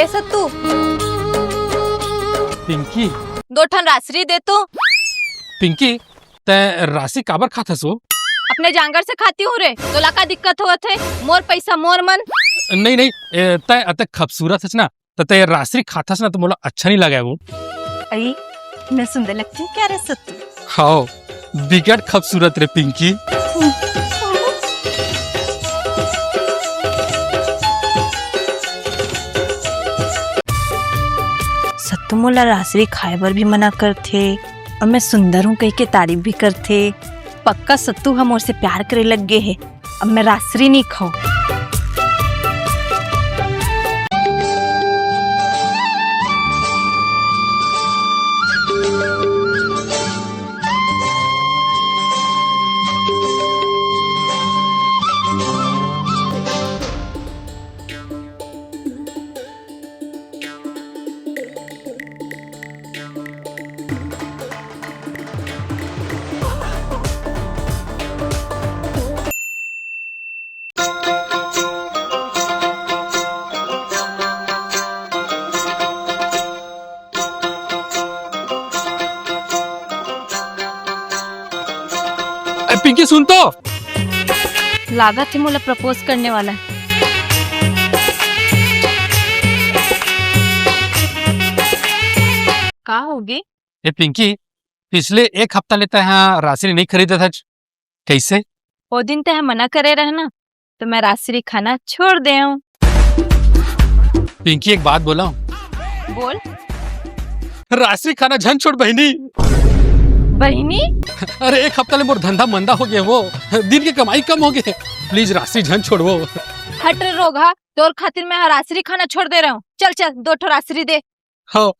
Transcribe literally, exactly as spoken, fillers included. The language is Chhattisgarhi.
ए सत्तू, पिंकी। दो ठन रासरी दे तो। पिंकी, तैं रासरी काबर खाथस वो? अपने जांगर से खाती हूँ रे, तोला का दिक्कत होवत हे? मोर पैसा मोर मन। नहीं, नहीं, ए, तैं अतेक खूबसूरत हस ना, त तैं रासरी खाथस ना, त मोला अच्छा नहीं लगे वो। अई, मैं सुंदर लगती हूँ क्या रे सत्तू? हाओ, बिकट खूबसूरत रे पिंकी। सत्तू मोला रासरी खाए बर भी मना करथे, अउ मैं सुंदर हूँ कहिके तारीफ भी करथे। पक्का सत्तू ह मोर से प्यार करे लग गे हे। अब मैं रासरी नहीं खाऊं। ए, पिंकी, सुन तो। लागत हे मोला प्रपोज करने वाला हे। का होगे? ए पिंकी, पिछले एक हफ्ता ले तैं ह रासरी नहीं खरीदत हच, कइसे? ओ दिन तैं ह मना करे रहे ना, त मैं रासरी खाना छोड़ दे हूँ। पिंकी, एक बात बोला हूँ। बोल। रासरी खाना झन छोड़ बहिनी। बहिनी? अरे, एक हफ्ता ले मोर धंधा मंदा हो गे वो, दिन के कमाई कम हो गे। प्लीज रासरी झन छोड़ वो। हट रे रोगहा, तोर खातिर मैं ह रासरी खाना छोड़ दे रहे हूँ। चल चल, दो ठो रासरी दे। हाँ।